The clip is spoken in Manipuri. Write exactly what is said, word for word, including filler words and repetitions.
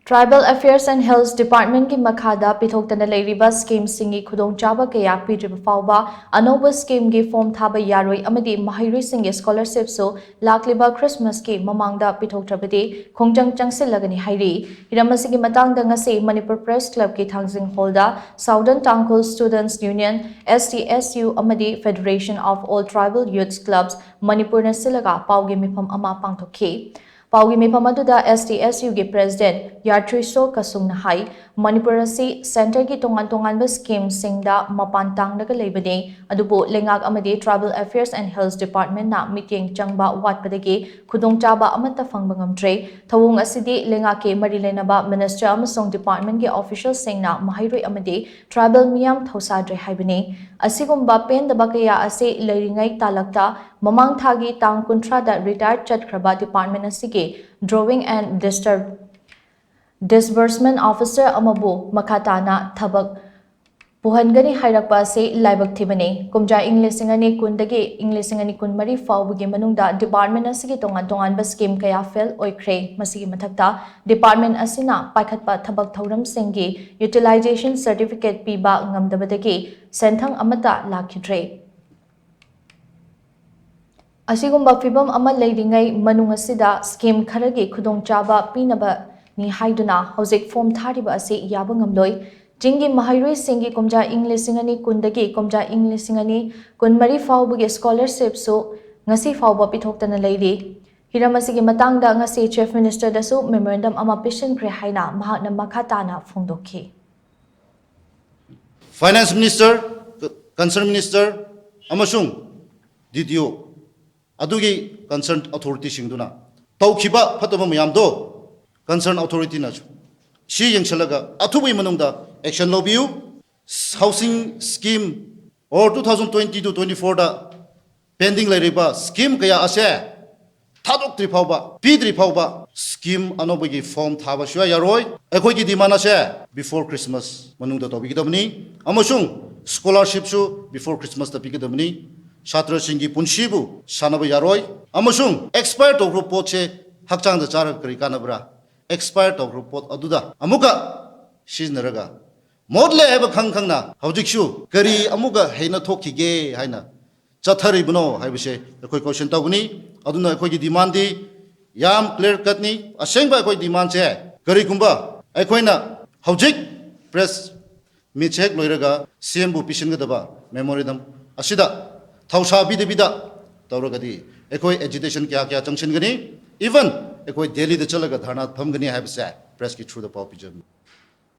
Tribal Affairs and Hills Department ꯀꯤ ꯃꯈꯥꯗ ꯄꯤꯊꯣꯛꯇꯅ ꯂꯩꯔꯤꯕ scheme ꯁꯤꯡꯒꯤ ꯈꯨꯗꯣꯡꯆꯥꯕ ꯀꯌꯥ ꯄꯤꯗ꯭ꯔꯤꯕ ꯐꯥꯎꯕ ꯑꯅꯧꯕ scheme ꯒꯤ form ꯊꯥꯕ ꯌꯥꯔꯣꯏ ꯑꯃꯗꯤ ꯃꯍꯩꯔꯣꯏꯁꯤꯡꯒꯤ scholarship ꯁꯨ ꯂꯥꯛꯂꯤꯕ Christmas ꯀꯤ ꯃꯃꯥꯡꯗ ꯄꯤꯊꯣꯛꯇ꯭ꯔꯕꯗꯤ ꯈꯣꯡꯖꯪ ꯆꯪꯁꯤꯜꯂꯒꯅꯤ ꯍꯥꯏꯔꯤ꯫ ꯍꯤꯔꯝ ꯑꯁꯤꯒꯤ ꯃꯇꯥꯡꯗ ꯉꯁꯤ Manipur Press Club ꯀꯤ ꯊꯥꯡꯖꯤꯡ hall ꯗ Southern Tangkhul Students Union, S T S U, ꯑꯃꯗꯤ Federation of All Tribal Youth Clubs Manipur ꯅ ꯁꯤꯜꯂꯒ ꯄꯥꯎꯒꯤ ꯃꯤꯐꯝ ꯑꯃ ꯄꯥꯡꯊꯣꯛꯈꯤ꯫ ꯄꯥꯎꯒꯤ ꯃꯤꯐꯝ ꯑꯗꯨꯗ S T S U ꯒꯤ President ꯌꯥꯇ꯭ꯔꯤꯁꯣ ꯀꯁꯨꯡꯅ ꯍꯥꯏ, ꯃꯅꯤꯄꯨꯔ ꯑꯁꯤ centre ꯒꯤ ꯇꯣꯉꯥꯟ ꯇꯣꯉꯥꯟꯕ scheme ꯁꯤꯡꯗ ꯃꯄꯥꯟ ꯇꯥꯡꯂꯒ ꯂꯩꯕꯅꯤ, ꯑꯗꯨꯕꯨ ꯂꯩꯉꯥꯛ ꯑꯃꯗꯤ Tribal Affairs and Hills Department ꯅ ꯃꯤꯠꯌꯦꯡ ꯆꯪꯕ ꯋꯥꯠꯄꯗꯒꯤ ꯈꯨꯗꯣꯡꯆꯥꯕ ꯑꯃꯠꯇ ꯐꯪꯕ ꯉꯝꯗ꯭ꯔꯦ꯫ ꯊꯧꯑꯣꯡ ꯑꯁꯤꯗꯤ ꯂꯩꯉꯥꯛꯀꯤ ꯃꯔꯤ ꯂꯩꯅꯕ minister ꯑꯃꯁꯨꯡ department ꯀꯤ official ꯁꯤꯡꯅ ꯃꯍꯩꯔꯣꯏ ꯑꯃꯗꯤ tribal ꯃꯤꯌꯥꯝ ꯊꯧꯁꯥꯗ꯭ꯔꯦ ꯍꯥꯏꯕꯅꯤ꯫ ꯑꯁꯤꯒꯨꯝꯕ ꯄꯦꯟꯗꯕ ꯀꯌꯥ ꯑꯁꯤ ꯂꯩꯔꯤꯉꯩ ꯇꯥꯂꯛꯇ ꯃꯃꯥꯡ ꯊꯥꯒꯤ ꯇꯥꯡ ꯀꯨꯟꯊ꯭ꯔꯥꯗ retire ꯆꯠꯈ꯭ꯔꯕ department ꯑꯁꯤꯒꯤ drawing and disturb-, disbursement officer ꯑꯃꯕꯨ ꯃꯈꯥ ꯇꯥꯅ ꯊꯕꯛ ꯄꯨꯍꯟꯒꯅꯤ ꯍꯥꯏꯔꯛꯄ ꯑꯁꯤ ꯂꯥꯏꯕꯛ ꯊꯤꯕꯅꯤ꯫ ꯀꯨꯝꯖꯥ ꯏꯪ ꯂꯤꯁꯤꯡ ꯑꯅꯤ ꯀꯨꯟꯗꯒꯤ ꯏꯪ ꯂꯤꯁꯤꯡ ꯑꯅꯤ ꯀꯨꯟꯃꯔꯤ ꯐꯥꯎꯕꯒꯤ ꯃꯅꯨꯡꯗ department ꯑꯁꯤꯒꯤ ꯇꯣꯉꯥꯟ ꯇꯣꯉꯥꯟꯕ scheme ꯀꯌꯥ fail ꯑꯣꯏꯈ꯭ꯔꯦ꯫ ꯃꯁꯤꯒꯤ ꯃꯊꯛꯇ department ꯑꯁꯤꯅ ꯄꯥꯏꯈꯠꯄ ꯊꯕꯛ ꯊꯧꯔꯝꯁꯤꯡꯒꯤ utilization certificate ꯄꯤꯕ ꯉꯝꯗꯕꯗꯒꯤ ꯁꯦꯟꯊꯪ ꯑꯃꯠꯇ ꯂꯥꯛꯈꯤꯗ꯭ꯔꯦ꯫ ꯑꯁꯤꯒꯨꯝꯕ ꯐꯤꯚꯝ ꯑꯃ ꯂꯩꯔꯤꯉꯩ ꯃꯅꯨꯡ ꯑꯁꯤꯗ scheme ꯈꯔꯒꯤ ꯈꯨꯗꯣꯡꯆꯥꯕ ꯄꯤꯅꯕꯅꯤ ꯍꯥꯏꯗꯨꯅ ꯍꯧꯖꯤꯛ form ꯊꯥꯔꯤꯕ ꯑꯁꯤ ꯌꯥꯕ ꯉꯝꯂꯣꯏ꯫ ꯆꯤꯡꯒꯤ ꯃꯍꯩꯔꯣꯏꯁꯤꯡꯒꯤ ꯀꯨꯝꯖꯥ ꯏꯪ ꯂꯤꯁꯤꯡ ꯑꯅꯤ ꯀꯨꯟꯗꯒꯤ ꯀꯨꯝꯖꯥ ꯏꯪ ꯂꯤꯁꯤꯡ ꯑꯅꯤ ꯀꯨꯟꯃꯔꯤ ꯐꯥꯎꯕꯒꯤ scholarship ꯁꯨ ꯉꯁꯤ ꯐꯥꯎꯕ ꯄꯤꯊꯣꯛꯇꯅ ꯂꯩꯔꯤ꯫ ꯍꯤꯔꯝ ꯑꯁꯤꯒꯤ ꯃꯇꯥꯡꯗ ꯉꯁꯤ Chief Minister ꯗꯁꯨ memorandum ꯑꯃ ꯄꯤꯁꯤꯟꯈ꯭ꯔꯦ ꯍꯥꯏꯅ ꯃꯍꯥꯛꯅ ꯃꯈꯥ ꯇꯥꯅ ꯐꯣꯡꯗꯣꯛꯈꯤ꯫ Finance Minister, Concerned Minister ꯑꯃꯁꯨꯡ D T O ꯑꯗꯨꯒꯤ concerned authority ꯁꯤꯡꯗꯨꯅ ꯇꯧꯈꯤꯕ ꯐꯠꯇꯕ ꯃꯌꯥꯝꯗꯣ concerned authority ꯅꯁꯨ ꯁꯤ ꯌꯦꯡꯁꯤꯜꯂꯒ ꯑꯊꯨꯕꯒꯤ ꯃꯅꯨꯡꯗ action ꯂꯧꯕꯤꯌꯨ꯫ Housing scheme or two thousand twenty to twenty four the pending ꯂꯩꯔꯤꯕ scheme ꯀꯌꯥ ꯑꯁꯦ ꯊꯥꯗꯣꯛꯇ꯭ꯔꯤ ꯐꯥꯎꯕ, ꯄꯤꯗ꯭ꯔꯤ ꯐꯥꯎꯕ scheme ꯑꯅꯧꯕꯒꯤ form ꯊꯥꯕ ꯁꯨꯌꯥ ꯌꯥꯔꯣꯏ꯫ ꯑꯩꯈꯣꯏꯒꯤ demand ꯑꯁꯦ before Christmas ꯃꯅꯨꯡꯗ ꯇꯧꯕꯤꯒꯗꯕꯅꯤ꯫ ꯑꯃꯁꯨꯡ scholarship ꯁꯨ before Christmas ꯇ ꯄꯤꯒꯗꯕꯅꯤ꯫ ꯁꯥꯇ꯭ꯔꯁꯤꯡꯒꯤ ꯄꯨꯟꯁꯤꯕꯨ ꯁꯥꯟꯅꯕ ꯌꯥꯔꯣꯏ꯫ ꯑꯃꯁꯨꯡ expire ꯇꯧꯈ꯭ꯔꯕ ꯄꯣꯠꯁꯦ ꯍꯛꯆꯥꯡꯗ ꯆꯥꯔꯒ ꯀꯔꯤ ꯀꯥꯟꯅꯕ꯭ꯔꯥ? ꯑꯦꯛꯁꯄꯥꯌꯔ ꯇꯧꯈ꯭ꯔꯕ ꯄꯣꯠ ꯑꯗꯨꯗ ꯑꯃꯨꯛꯀ ꯁꯤꯖꯤꯟꯅꯔꯒ ꯃꯣꯠꯂꯦ ꯍꯥꯏꯕ ꯈꯪ ꯈꯪꯅ ꯍꯧꯖꯤꯛꯁꯨ ꯀꯔꯤ ꯑꯃꯨꯛꯀ ꯍꯦꯟꯅ ꯊꯣꯛꯈꯤꯒꯦ ꯍꯥꯏꯅ ꯆꯠꯊꯔꯤꯕꯅꯣ ꯍꯥꯏꯕꯁꯦ ꯑꯩꯈꯣꯏ ꯀꯣꯏꯁꯟ ꯇꯧꯒꯅꯤ꯫ ꯑꯗꯨꯅ ꯑꯩꯈꯣꯏꯒꯤ ꯗꯤꯃꯥꯟꯗꯤ ꯌꯥꯝ ꯀ꯭ꯂꯤꯌꯥꯔ ꯀꯠꯅꯤ꯫ ꯑꯁꯦꯡꯕ ꯑꯩꯈꯣꯏ ꯗꯤꯃꯥꯟꯁꯦ, ꯀꯔꯤꯒꯨꯝꯕ ꯑꯩꯈꯣꯏꯅ ꯍꯧꯖꯤꯛ ꯄ꯭ꯔꯦꯁ ꯃꯤꯠꯁꯦ ꯍꯦꯛ ꯂꯣꯏꯔꯒ ꯁꯤ ꯑꯦꯝꯕꯨ ꯄꯤꯁꯤꯟꯒꯗꯕ ꯃꯦꯃꯣꯔꯦꯟꯗꯝ ꯑꯁꯤꯗ ꯊꯧꯁꯥꯕꯤꯗꯕꯤꯗ ꯇꯧꯔꯒꯗꯤ ꯑꯩꯈꯣꯏ ꯑꯦꯖꯤꯇꯦꯁꯟ ꯀꯌꯥ ꯀꯌꯥ ꯆꯪꯁꯤꯟꯒꯅꯤ, ꯏꯚꯟ ꯑꯩꯈꯣꯏ ꯗꯦꯜꯂꯤꯗ ꯆꯠꯂꯒ ꯙꯔꯅꯥ ꯐꯝꯒꯅꯤ ꯍꯥꯏꯕꯁꯦ ꯄ꯭ꯔꯦꯁꯀꯤ ꯊ꯭ꯔꯨꯗ ꯄꯥꯎ ꯄꯤꯖꯕꯅꯤ꯫